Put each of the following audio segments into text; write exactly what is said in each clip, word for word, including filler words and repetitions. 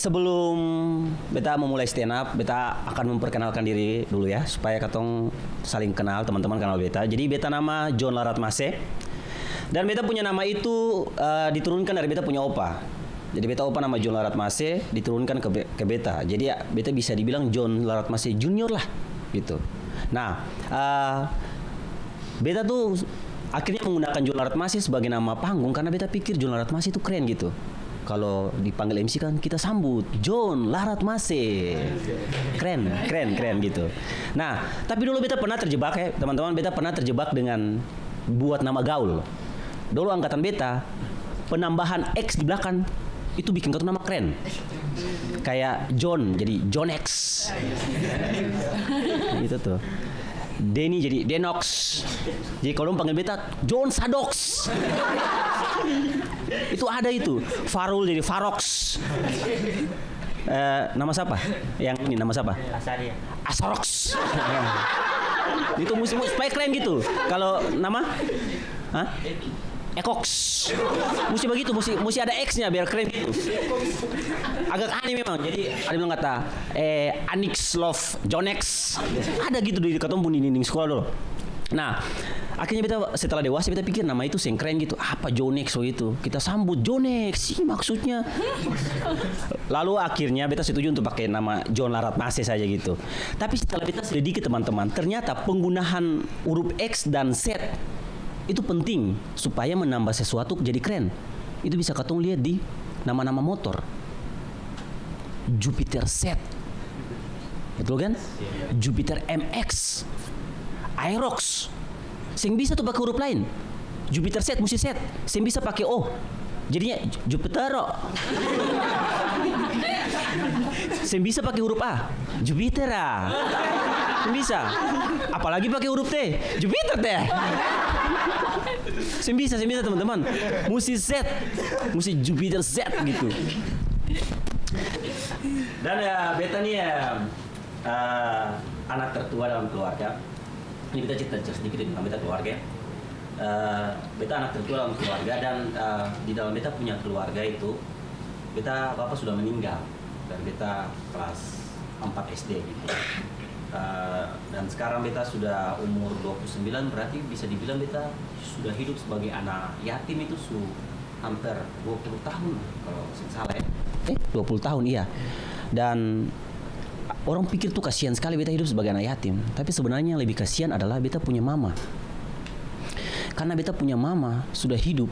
Sebelum beta memulai stand up, beta akan memperkenalkan diri dulu ya, supaya katong saling kenal, teman-teman kenal beta. Jadi beta nama John Laratmase, dan beta punya nama itu, eh, diturunkan dari beta punya opa. Jadi beta opa nama John Laratmase, diturunkan ke be-, ke beta. Jadi ya, beta bisa dibilang John Laratmase Junior lah, gitu. Nah, eh, beta tuh akhirnya menggunakan John Laratmase sebagai nama panggung karena beta pikir John Laratmase itu keren gitu. Kalau dipanggil M C kan kita sambut, "John Laratmase." Keren, keren, keren gitu. Nah, tapi dulu beta pernah terjebak ya, teman-teman, beta pernah terjebak dengan buat nama gaul. Dulu angkatan beta, penambahan X di belakang, itu bikin katong nama keren. Kayak John, jadi John X. Gitu tuh. Denny jadi Denox. Jadi kalau dong panggil beta, John Sadox. Itu ada itu. Farul jadi Farox. Eh, nama siapa? Yang ini nama siapa? Asaria. Asarox. Itu musti, musti supaya keren gitu. Kalau nama? Hah? Ekox. Musti begitu, musti, musti ada X-nya biar keren gitu. Agak aneh memang. Jadi ada bilang kata, eh, Anix Love Jonex. Ada gitu di katong pung dinding sekolah dulu. Nah, akhirnya beta setelah dewasa beta pikir nama itu seng keren gitu. Apa Jonex begitu? Kita sambut Jonex, sih maksudnya. Lalu akhirnya beta setuju untuk pakai nama John Laratmase saja gitu. Tapi setelah beta selidiki teman-teman, ternyata penggunaan huruf X dan Z itu penting supaya menambah sesuatu jadi keren. Itu bisa katong lihat di nama-nama motor. Jupiter Z. Betul kan? Jupiter M X. Aerox. Seng bisa tuh pake huruf lain. Jupiter Z, musti Z. Seng bisa pake O. Jadinya Jupitero. Seng bisa pake huruf A. Jupiter A. Seng bisa. Apalagi pake huruf T. Jupiter teh. Seng bisa, seng bisa, teman-teman. Musti Z. Musti Jupiter Z gitu. Dan, ya, beta nih, ya, eh, anak tertua dalam keluarga. Ini beta cerita sedikit tentang beta keluarga, ya. Eh, beta anak tertua dalam keluarga dan, eh, di dalam beta punya keluarga itu, beta bapa sudah meninggal dari beta kelas empat S D gitu. Eh, dan sekarang beta sudah umur dua puluh sembilan, berarti bisa dibilang beta sudah hidup sebagai anak yatim itu su hampir dua puluh tahun, kalau seng salah ya. Eh, dua puluh tahun, iya. Dan orang pikir tuh kasihan sekali beta hidup sebagai anak yatim. Tapi sebenarnya yang lebih kasihan adalah beta punya mama. Karena beta punya mama sudah hidup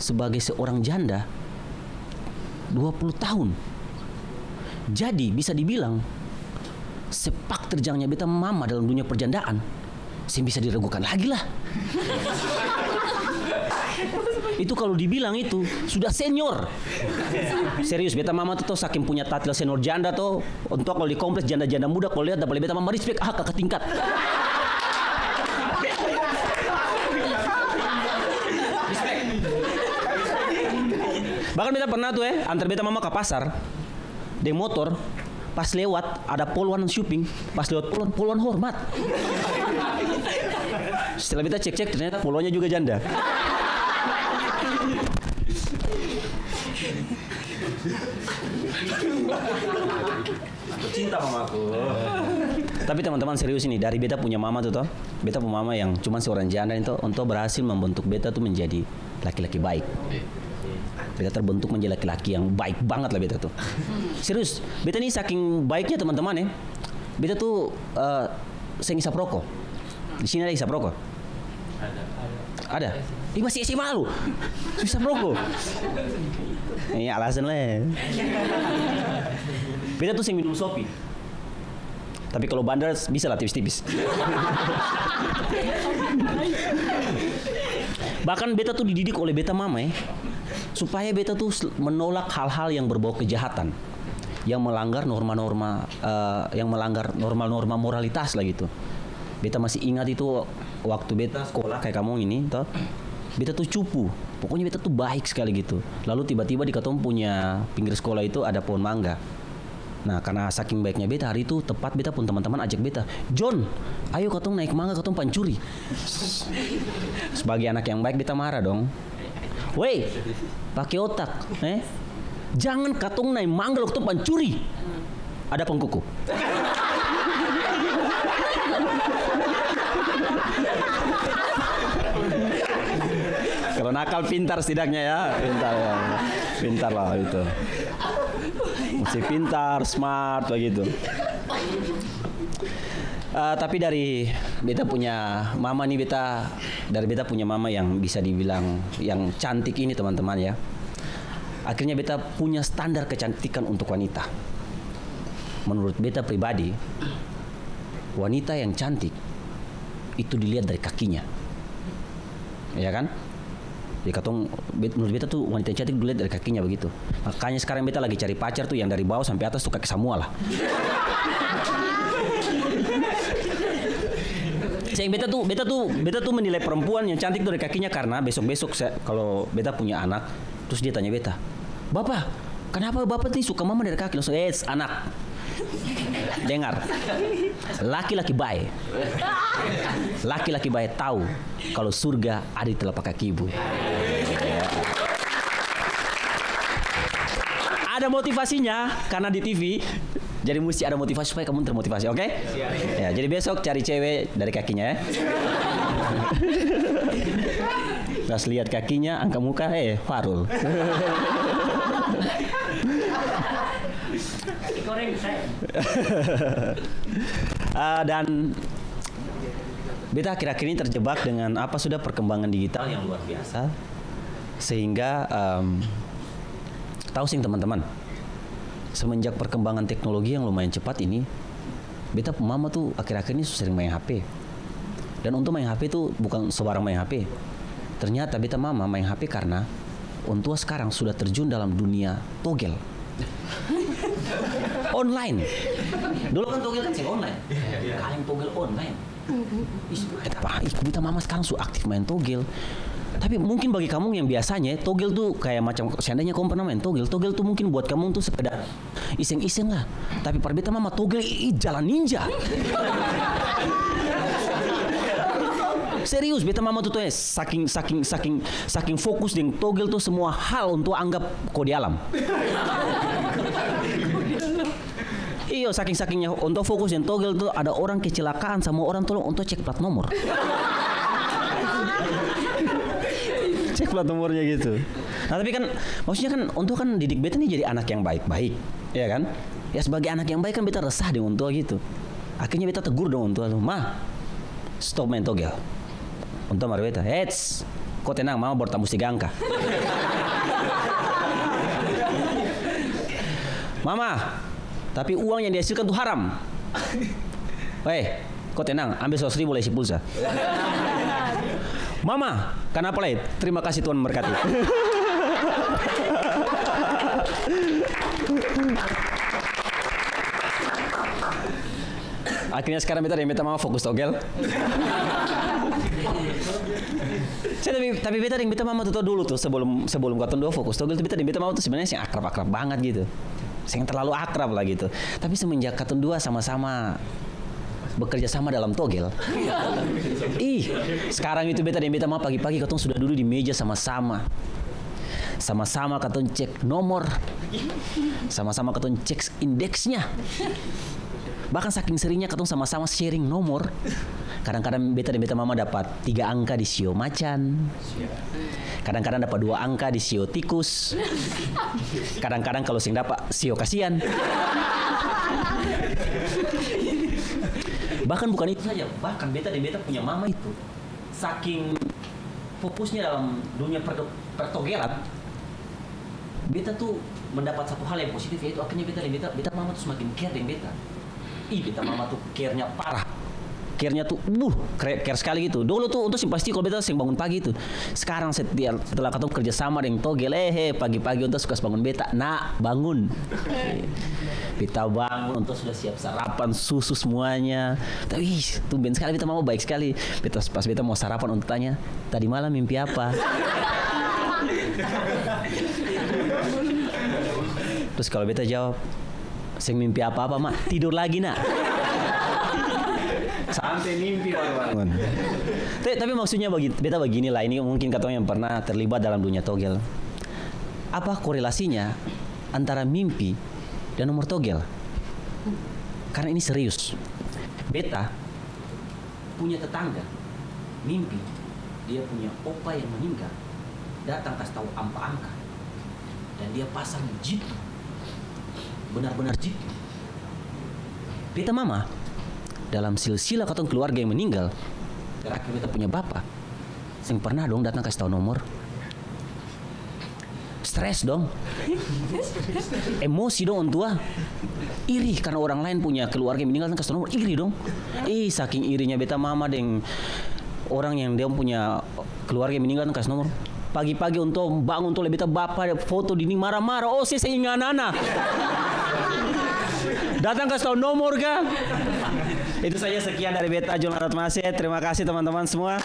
sebagai seorang janda dua puluh tahun. Jadi, bisa dibilang, sepak terjangnya beta mama dalam dunia perjandaan, seng bisa diragukan lagi lah. Itu kalau dibilang itu, sudah senior. Serius, beta mama tuh, tuh saking punya tatil senior janda tuh, untuk kalau di kompleks janda-janda muda, kalau lihat dapa beta mama respect, ah, kakak tingkat. Bahkan beta pernah tuh, eh, antar beta mama ke pasar deng motor, pas lewat ada polwan shopping, pas lewat polwan, polwan hormat. Setelah beta cek-cek, ternyata polwannya juga janda. Aku cinta mamaku. Tapi teman-teman, serius ini, dari beta punya mama tuh toh, beta punya mama yang cuman seorang janda itu, untuk berhasil membentuk beta tuh menjadi laki-laki baik. Beta terbentuk menjadi laki-laki yang baik banget lah beta tuh. Serius, beta nih saking baiknya teman-teman ya, beta tuh, eh, seng isap rokok. Di sini ada isap rokok? Ada. Ada? Ih, masih S M A lu? Isap rokok? Ini alasan lah ya. Beta tuh seng minum sopi. Tapi kalau bandar, bisa lah tipis-tipis. Bahkan beta tuh dididik oleh beta mama, eh, supaya beta tuh sel-, menolak hal-hal yang berbau kejahatan, yang melanggar norma-norma, eh, yang melanggar norma-norma moralitas lah gitu. Beta masih ingat itu waktu beta sekolah kayak kamu ini, toh, beta tuh cupu. Pokoknya beta tuh baik sekali gitu. Lalu tiba-tiba di katong punya pinggir sekolah itu ada pohon mangga. Nah, karena saking baiknya beta, hari itu tepat beta pung teman-teman ajak beta, "John, ayo katong naik mangga, katong pancuri." Sebagai anak yang baik, beta marah dong. "Weh, pake otak, eh? Jangan katong nae manggal katong pancuri. Ada pangkuku. Kalau nakal pintar setidaknya ya, pintar ya. Pintar lah itu. Mesti pintar, smart begitu. Eh, tapi dari beta punya mama nih, beta, dari beta punya mama yang bisa dibilang yang cantik ini, teman-teman, ya. Akhirnya beta punya standar kecantikan untuk wanita. Menurut beta pribadi, wanita yang cantik itu dilihat dari kakinya. Ya kan? Jadi katong, bet-, menurut beta tuh wanita yang cantik dilihat dari kakinya begitu. Makanya sekarang beta lagi cari pacar tuh yang dari bawah sampe atas tuh kaki samua lah. Seng, beta tuh, beta tuh, beta tuh menilai perempuan yang cantik tuh dari kakinya karena besok-besok se-, kalo beta punya anak, trus dia tanya beta, "Bapa, kanapa bapa nih suka mama dari kaki?" Langsung, "Eits, anak. Dengar. Laki-laki bae. Laki-laki bae tau kalo surga ada di telapak kaki ibu." Ada motivasinya, karena di T V, jadi musti ada motivasi supaya kamu termotivasi, oke? Siap. Ya, jadi besok cari cewek dari kakinya, ya. Pas lihat kakinya, angka muka, eh, Farul. Ah, dan beta akhir-akhir ini terjebak dengan apa sudah perkembangan digital yang luar biasa, sehingga, em, tahu sih, teman-teman, semenjak perkembangan teknologi yang lumayan cepat ini, beta pung mama tuh akhir-akhir ini su sering maeng H P. Dan untua maeng H P tuh bukan sembarang maeng H P. Ternyata beta mama maeng H P karna untua skarang sudah terjun dalam dunia togel. Online. Dulu kan togel kan seng online. Iya, iya. Kaleng togel online. Ih, beta pa-, ih, beta mama skarang su aktif maeng togel. Tapi mungkin bagi kamong yang biasanya, togel tuh kaya macam, seandainya kamong pernah maeng togel, togel tuh mungkin buat kamong tuh sekedar iseng-iseng lah. Tapi par beta mama togel, ih, jalan ninja. Serius, beta mama tuh, tuh, eh, saking, saking, saking, saking fokus deng togel tuh, semua hal untua anggap ko di alam. Iyo, saking-sakingnya untua fokus deng togel tuh, ada orang kecelakaan, samua orang tolong untua cek plat nomor. Cek plat nomornya gitu. Nah, tapi kan, maksudnya kan, untua kan didik beta nih jadi anak yang baik-baik, ya kan? Ya, sebagai anak yang baik kan beta resah deng untua gitu. Akhirnya beta tegur dong untua tuh, "Ma, stop maeng togel." Untua mar beta, "Eits, ko tenang, mama baru tambus tiga angka." "Mama, tapi uang yang dihasilkan tuh haram." "Weh, ko tenang, ambe seratus ribu lai isi pulsa." "Mama, kanapa lai?" "Terima kasih, Tuhan memberkati." Akhirnya skarang beta deng beta mama fokus togel. Sa tapi, tapi beta deng beta mama tuh, tuh dulu tuh, sebelum, sebelum katong dua fokus togel tuh, beta deng beta mama tuh sebenarnya seng akrab-akrab banget gitu. Seng terlalu akrab lah gitu. Tapi semenjak katong dua sama-sama bekerja sama dalam togel. Ih, skarang itu beta deng beta mama pagi-pagi katong sudah dudu di meja sama-sama. Sama-sama katong cek nomor. Sama-sama katong cek indeksnya. Bahkan saking seringnya katong sama-sama sharing nomor. Kadang-kadang beta deng beta mama dapat tiga angka di sio macan. Kadang-kadang dapat dua angka di sio tikus. Kadang-kadang kalo seng dapat, sio kasian. Bahkan bukan itu saja, bahkan beta deng beta punya mama itu saking fokusnya dalam dunia perdo-, pertogelan, beta tuh mendapat satu hal yang positif, yaitu akhirnya beta deng beta, beta mama tuh semakin care deng beta. Ih, beta mama tuh care-nya parah. Care-nya tuh, buh, care, care skali gitu. Dolo tuh, untua seng pasti kalo beta seng bangun pagi tuh. Skarang setia-, setelah katong kerja sama deng togel, eh, he, pagi-pagi untua su kas bangun beta. "Nak, bangun." Beta bangun, untua sudah siap sarapan, susu, semuanya. Tapi, ih, tumben skali beta mama baik skali. Beta, pas beta mo sarapan, untua tanya, "Tadi malam mimpi apa?" Trus kalo beta jawab, "Seng mimpi apa-apa, Ma. Tidor lagi, Nak." Sampe mimpi baru bangun. Tapi, tapi maksudnya bagi, beta bagini lah, ini mungkin katong yang pernah terlibat dalam dunia togel. Apa korelasinya antara mimpi dan nomor togel. Karna ini serius. Beta punya tetangga mimpi dia punya opa yang meninggal datang kas tau ampa angka. Dan dia pasang jitu. Benar-benar jitu. Beta mama, dalam silsilah katong keluarga yang meninggal, terakhir beta punya bapa, seng pernah dong datang kas tau nomor. Stres dong. Emosi dong orang tua. Iri karna orang lain punya keluarga yang meninggal, kas tau nomor, iri dong. Ih, saking irinya beta mama deng orang yang dia punya keluarga yang meninggal, kas nomor. Pagi-pagi orang tua bangun, tuh, beta bapa foto di ini, marah-marah. Oh, saya, saya ingat ana. Datang kas tau nomor ka. Itu saja, sekian dari beta, John Larat Mase. Terima kasih, teman-teman semua.